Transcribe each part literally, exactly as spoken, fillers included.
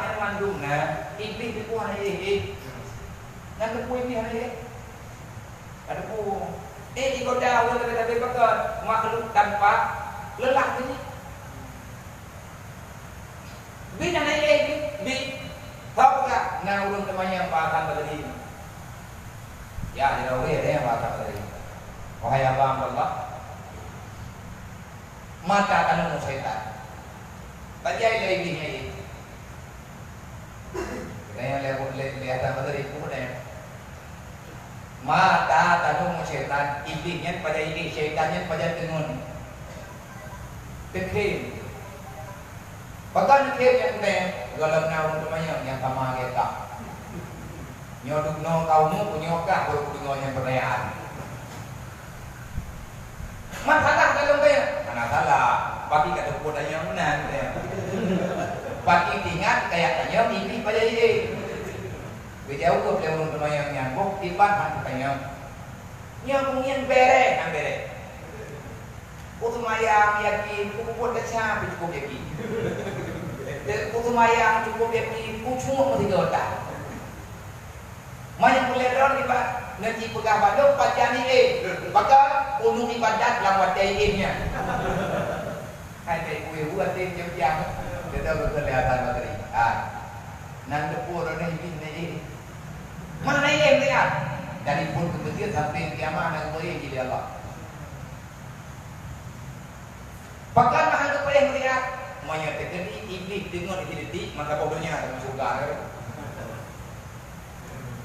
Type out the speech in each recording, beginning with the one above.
Nyan mandum na, Iblih teupeue hana éh-éh. Nyan teupeue Iblih hana éh-éh. Ka teupeue. Eh, di goda ureueng leubeh-leubeh pakon, makhluk tanpa lelah tadi. Bi hana éh, bi, bi. Hok ka na ureueng teumanyong bak Hasan Basri. Ya, di Dauri ada yang bak Hasan Basri. Wahai Abang Allah, mata kanu syaitan. Bajai lé Iblih nyan. Tanyong lé, lé, lé Hasan Basri, peue tanyong? Mata tanyoe syaitan, Iblih nyan pajan Iblih, syaitan nyan pajan teungeut. Teukhém. Pakon teukhém nyang teuntèe? Gohlom na ureueng teumanyong nyang sama lagèe kah. Nyoe dum noe ka umu, nyoe kah baru kudeungoe nyan peutanyaan. Masalah dalam kaya? Hana salah. Bagi ka teupeue tanyong meunan, ya. Bagi ingat kaya tanyong Iblih pajan Iblih. Geujaweueb lé ureueng teumanyong nyan, boh kiban han tanyong. Nyoe mungkin bèrèh, han bèrèh. Ku seumayang yakin, ku peubuet desya pih cukup yakin. Ku seumayang cukup yakin, ku cunguek meusigoe that. Meunyoe ulèe droe nibak neuji peugah bandum pajan éh, maka uneuk ibadat lam watèe éh nyan. Hai bèk kueh buet deh jam-jam. Kita betul ya Hasan Basri. Ha. Nan depan orang ni bin ni. Mana ni dia melihat? Dari pun kemudian sampai kiamat nak boleh jadi Allah. Pakon meuhan geupeugah meulihat? Meunyoe teukeudi Iblih deungon di detik masa boh donya dalam syeuruga, kan?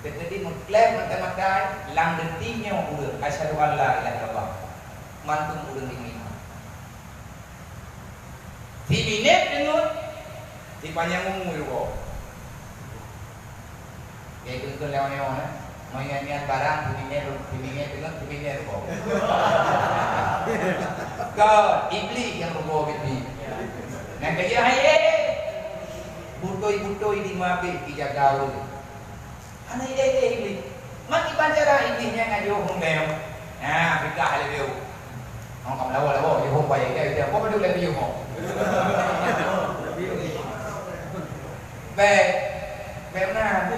Teukeudi meuklém matai-matai, lam detik nyoe ureueng, "Asyhadu an la ilaha illallah." Mandum ureueng di meuiman. Siminét deungon, sipanyang umu juga. Kayak contoh lewat-lewat, eh. Meunyoe nyan barang, siminét, siminét deungon, siminét juga. Ka, Iblih nyang rugoe bibi. Nyang keu jih hai, eh. Butôi-butôi di mabeh dijaga ulôn. Hana idéh-idéh Iblih. Makiban cara Iblih nyan ngaju hong bèe. Nah, fitnah lé bèe. Hong ka meulawa-lawa, jih hong payah idéh, idéh. Apa beudôh lé bèe hong? Bèe. Bèe meunan.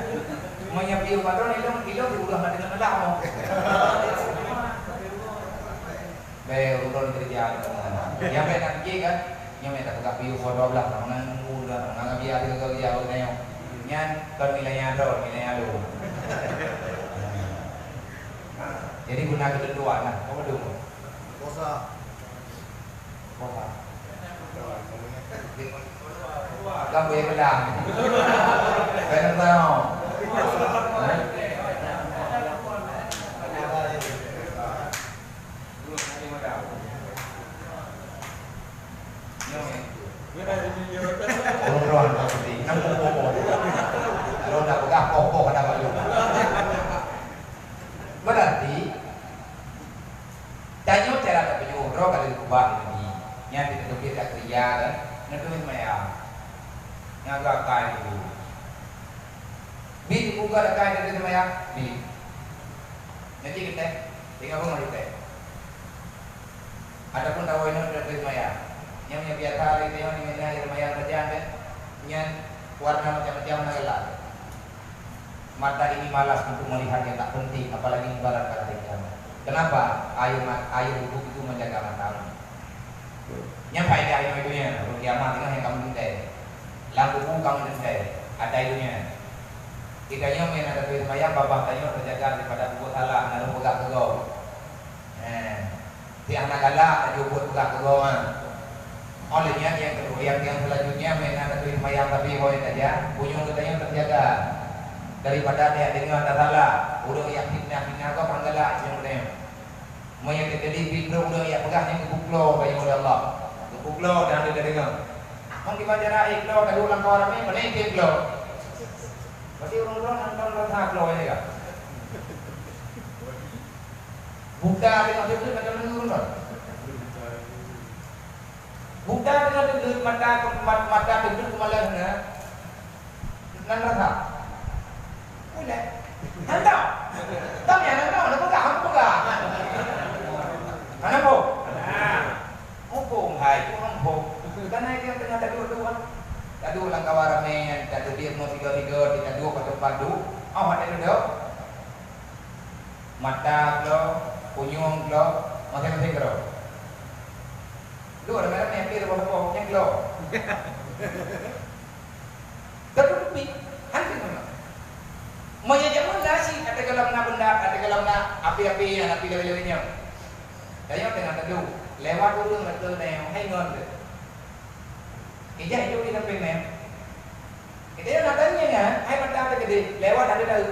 Meunyoe bèe patron ilong, ilong diurah na deungon meulah hong. Bèe ureueng keureuja deungon meulah. Nyang bèe na pike kan? Nyoe meunan tapeugah piôh dua blah, na meunan nunggu dah, na meunan biasa tinggai kerja, awak tanyong. Nyan kon wilayah droe, wilayah lôn. Jadi guna keutentuan lah, apa tu? Puasa. Puasa. Kan boleh kelang. Kan tahu. Ureueng droe hana peuting, nyang poh-poh. Lôn na peugah poh-poh hana bacut. Berarti, tanyoe cara tapajoh droe ka lheueh keubah di Nabi. Nyan di Nabi ka keureuja kan, neutueng maya. Nyan ka akai dulu. Bi dibuka akai neutueng maya, bi. Nyan cit geutéh, tinggai beungoh geutéh. Ataupun tawoe inong dan maya. Nyang, nyang biasa lagèe nyoe, nyoe, nyoe, maya sajan deh. Nyan warna macam-macam na galak. Mata ini malas untuk melihat yang tak penting, apalagi mudarat pada hari kiamat. Kenapa? Air ma-, air wudhu itu menjaga matamu. Nyan faedah nyoe itu nyan, untuk kiamat tengah yang kamu teuntèe. Lam kubu kamu teuntèe, ada itu nyan. Kita nyoe meunan ada tulis mayang, babah tanyoe terjaga daripada peubuet salah, lalu peugah keudroe. Eh, si hana galak laju buet peugah keudroe. Oleh nyan, nyang keudua, nyang, nyang selanjutnya, meunan ata tueng seumayang tapi hôi saja, bunyong geutanyoe teujaga daripada tajak deungoe tasalah, ureueng nyang fitnah-fitnah gob hana galak siuroe geutanyoe. Meunyoe teukeudi pih ureueng nyang peugah nyan geupuklo tanyoe lé Allah, geupuklo dan teudeungoe. Mang kiban cara iklo taduek lam kawan ramé, pane iklo. Pasti ureueng droe nonton rasa klo nyan ka. Buta teungoh teudeuh mata meunurun. Buta teungoh teudeuh mata, mat-, mata teudeuh keumalon na. Nan rasa. Uleh. Hana. Tapi hana, hana peugah, hana peugah. Hana po. Muphom hai, muphom. Bukan hai dia tengah teudeuh tu kan. Taduek lam kawan ramé nyan, tateubiet meusigoe-sigoe, taduek bak teumpat duek. Oh, watèe duek, mata keudroe, punyueng keudroe, maséng-maséng keudroe. Duek ramé-ramé, pih saboh-saboh, nyang keudroe. Tateubiet, han teubiet. Meunyoe jameun na cit, ateueh gohlom na beundak, ateueh gohlom na api-api nyang api lawét-lawét nyoe. Tanyoe teungoh taduek, lewat ureueng lakoe tanyoe, hai ngon teuh. Ijak yue di sampéng nyan. Kita yang nak tanya kan, hai mata teuh keudéh, lewat ada tahu.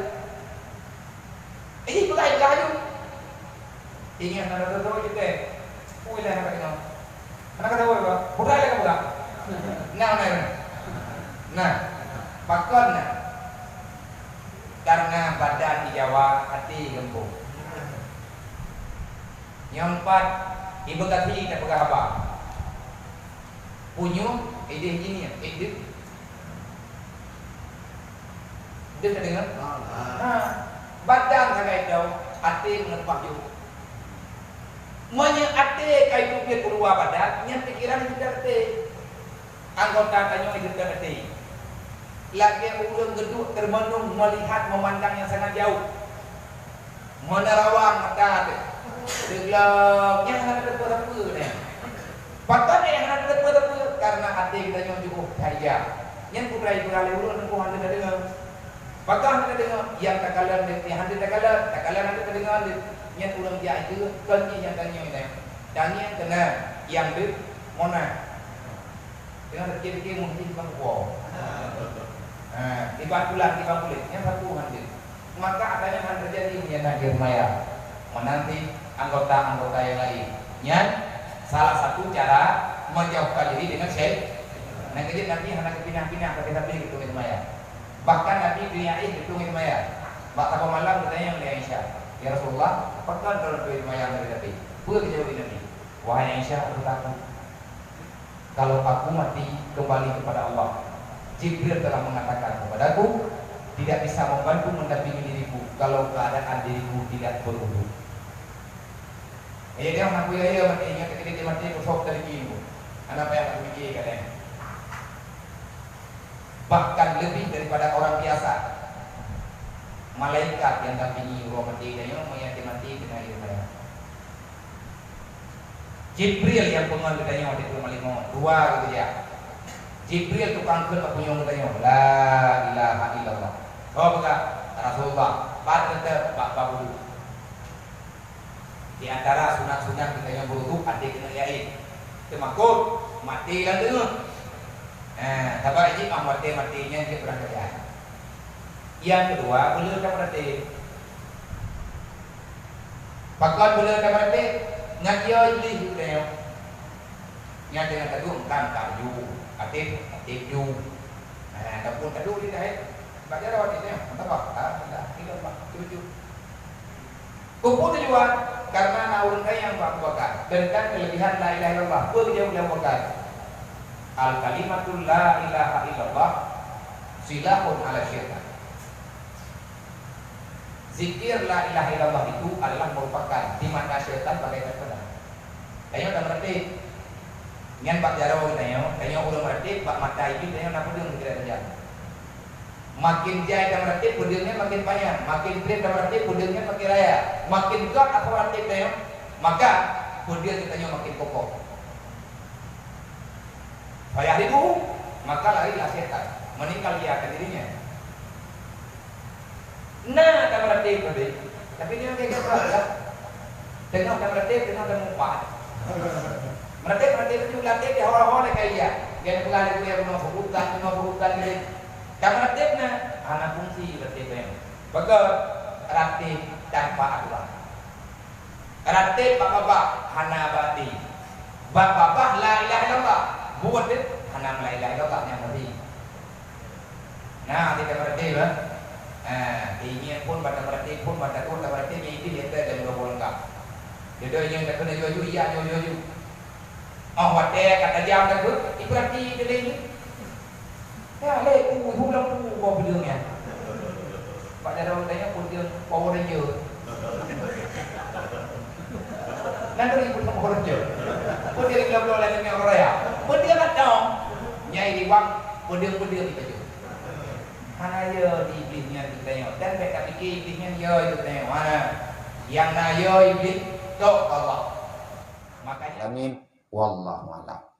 Eh, peugah, peugah aju. Ingat na teuh teuh teuh. Ui lah nak tengok. Anak kata apa? Budak lagi budak. Nah, nah, nah. Nah, pakon nah. Karena badan di Jawa, hati gempung. Nyang pat, ibu kasih kita peugah haba. Punyueng, idéh jih nyan, eh, deuh. Deuh ka deungoe? Ah. Ha. Badan sagai tau, até meuneumpah jôk. Meunyoe até ka iteubiet u luwa badan, nyan pikeran jeuet até. Anggota tanyoe jeuet até. Lagèe ureueng geuduek termenung melihat memandang yang sangat jauh. Meunerawang mata teuh. Teugleng, nyan hana teupeue sapeue nyan. Pakon nyan hana teupeue sapeue? Karena até geutanyoe jeuet that ija. Nyan peue peuraya lé ureueng teungku hana tadeungoe. Pakon hana tadeungoe? Nyang takalon deuh, nyang hana takalon, takalon hana tadeungoe deuh. Nyan ureueng jak jeuet, kon jih nyang tanyoe nyan. Tangieng keunan, nyang deuh mona. Dengan pikir-pikir mungkin bang wow. Ha, tiba tulang, tiba kulit. Yang satu handi. Maka adanya hal terjadi yang di maya. Menanti anggota-anggota yang lain. Nyan salah satu cara menjauhkan diri dengan syaitan. Nah, kejadian Nabi hana kepinah-pinah tapi sambil gitu di maya. Bahkan Nabi dunia ih gitu di maya. Bak saboh malam ditanya oleh Aisyah, "Ya Rasulullah, apakah dalam dunia maya dari Nabi?" Apa dijawab Nabi? "Wahai Aisyah, aku takut." Kalau aku mati kembali kepada Allah, Jibril telah mengatakan kepadaku, tidak bisa membantu mendampingi diriku kalau keadaan diriku tidak berwudu. Jadi dia mengaku ya, ya mati, ingat ketika dia mati, kosong dari dirimu. Anak apa yang aku mikir katanya. Bahkan lebih daripada orang biasa. Malaikat yang dampingi orang mati dan yang mati kena ilmu. Jibril nyang peungon geutanyoe di peurumoh lima, dua geuh jak. Jibril tukang kheun bak punyueng geutanyoe, "La ilaha illallah." Soe peugah? Rasulullah. Pat teuntèe bak bak wudu. Di antara sunat-sunat geutanyoe beuwudu, até keuneuk yakin. Teumakot, maté lam teungoh. Nah, saban jih bak maté-maté nyan jeuet beurangkat. Nyang keudua, beu le tameuratéb. Pakon beu le tameuratéb? Ngon jih Iblih geutanyoe. Nyan deungon taduek meukan ka ju, até, até ju. Nah, ataupun taduek di dahi, bak jaroe di nyan, mantap bah, tak, tak, tidak bah, ju, ju. Keupeue tujuan? Karena na ureueng tanyong bak Abu Bakar tentang kelebihan la ilaha illallah. Peue geujaweueb lé Abu Bakar? Al kalimatul la ilaha illallah silahun ala syaitan. Zikir la ilaha illallah itu adalah merupakan di mata syaitan bagaikan pedang. Tanyoe tameuratéb. Nyan bak jaroe geutanyoe, tanyoe ureueng meuratéb, bak mata iblih tanyoe na peudeueng di kira-kira. Makin jai tameuratéb, peudeueng nyan makin panyang. Makin treb tameuratéb, peudeueng nyan makin raya. Makin gét asai meuratéb tanyoe, maka peudeueng geutanyoe makin kokoh. Fayahribuhu, maka larilah syaitan, meninggalkan dirinya. Na tameuratéb tadi, tapi nyoe gét-gét lah. Teungoh tameuratéb, teungoh tameupat. Meuratéb, meuratéb tu latih di ho-ho lé kaya. Gét peugah lé kuya bunoe peubutan, bunoe peubutan gét. Tameuratéb na, hana fungsi meuratéb nyan. Bagaih ratéb tanpa aturan. Ratéb bak babah hana bati. Bak babah la ilaha illallah. Buet deh hana la ilaha illallah nyang bati. Nah, kita meuratéb, eh. Ha, ingat pun bak meuratéb pun bak takut meuratéb nyang itu dia tak ada dua bola enggak. Dia dah ingat tak kena jual-jual, iya jual-jual. Oh, watèe ka tajam dah tu, iperhati dia lagi. Ya, lé, uh, hulang tu, kau peudeueng nyan. Bak jaroe geutanyoe peudeueng Power Ranger. Nan dari pun Power Ranger. Peudeueng gila-gila lagi nyan orang raya. Peudeueng atau nyai liwang Peudeueng-peudeueng dipajoh. Hana yo di Iblih nyan geutanyoe. Dan bèk tapike Iblih nyan yo geutanyoe. Hana. Nyang na yo Iblih tok Allah. Makanya Amin. Wallahu a'lam.